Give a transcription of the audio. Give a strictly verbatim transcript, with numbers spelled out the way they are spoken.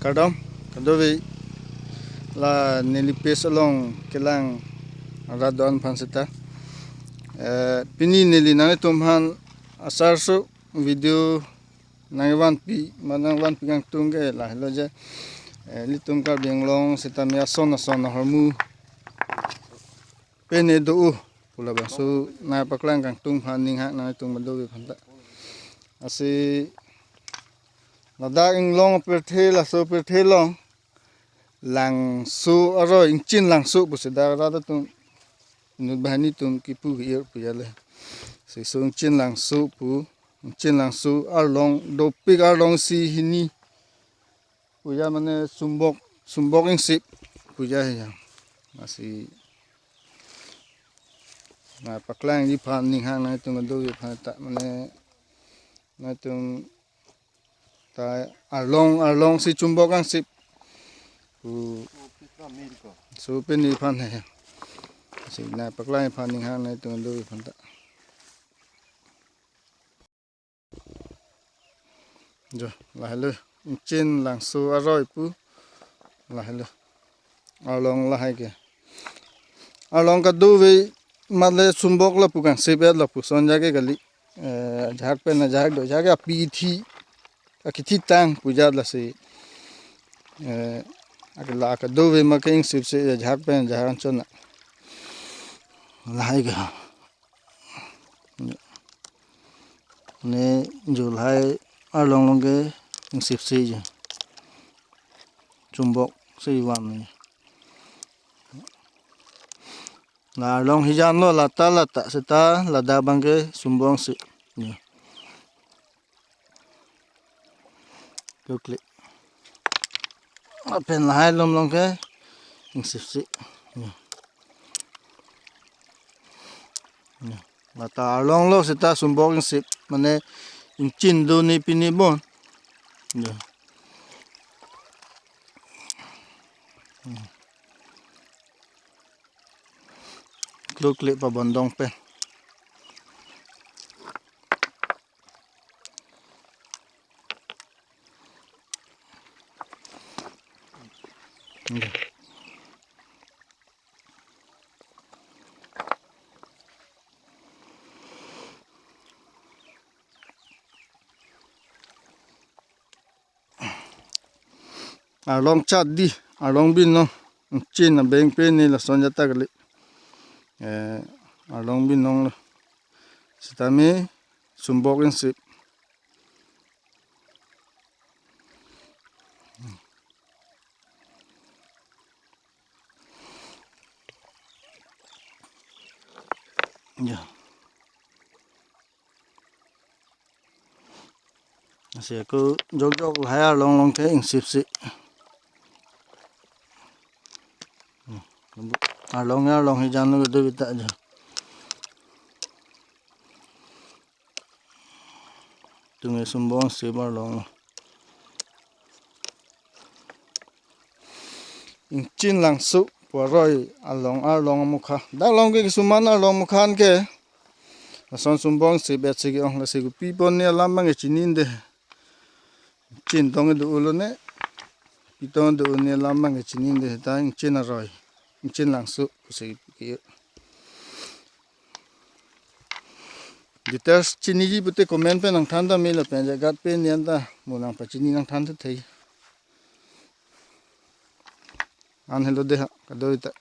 Kardom, kadokave la neli page along kelang arat do-an aphan seta. Eh, pini neli nanglitum aphan asarso video nangvanpi, ma nangvanpi kangtung ke lahelo je, eh, ilitum Karbi Anglong sitame ason ason ahormu pen do-o pu labangso nangpaklang kangtung aphan ning hang nanglitum kadokave aphanta. Lasi ladak inglong pirthe, laso pirthe along Langso aroi, Ingchin Langso pusi dak rat atum inut banghini atum kipu ki-ir pu jale. Lasi laso Ingchin Langso pu, Ingchin Langso arlong dopik, arlong isi hini pu ja, mane sumbok, sumbok ingsip pu ja he ja. Lasi nangpaklangji aphan ning hang nanglitum kadokave aphanta, mane nanglitum ta arlong, arlong si sumbok ingsip pu, laso pini aphan he. Lasi nangpaklangji aphan ning hang nanglitum kadokave aphanta. Jo, lahelo Ingchin Langso aroi pu, lahelo arlong lahai ke. Arlong kadokave male sumbok lapu kangsip-et lapuson ja ke kali. Eh, ajahak pen ajahak do, ajahak api ithi, akithi tang pu ja lasi. Eh, akela kadokave ma ke ingsipse ajahak pen ajahak anchot na. Lahai ke. Ne jo lahai arlong along ke ingsipse jo. Sumbok si van ne. La arlong hijan lo, lata lata seta ladak abang ke sumbok si. Ya. Klokle. Lapen lahai along along ke ingsipse. Ya. Ya. Lata arlong lo seta sumbok ingsip, mane ingchin do ne pine bon. Ya. Hmm. Klokle pabondong pen. Arlong chat di, arlong binong, ingchin abeng pen ne lason jata kali. Eh, arlong binong lo. Sitame sumbok ingsip. Ya. Lasi ako jokjok lahai arlong along ke ingsipse. Hmm. Arlong arlong hijan lo do bita jo. Tunge sumbok ingsip arlong. Ingchin Langso pu aroi along arlong amukha. Dak along ke kisuman arlong amukhan ke lason sumbok ingsip-et si ke-ong, lasi kopi pon ne alam abang ke chinine de. Ingchin tong do-o lo ne. Pi tong do-o ne alam abang ke chinine de, ta ingchin aroi, Ingchin Langso pusi ke. Details chiniji pute comment pen nangthan tame lapen jagat pen ne anta mo nangpachini nangthan thei. An helo de ha, kadokave ta.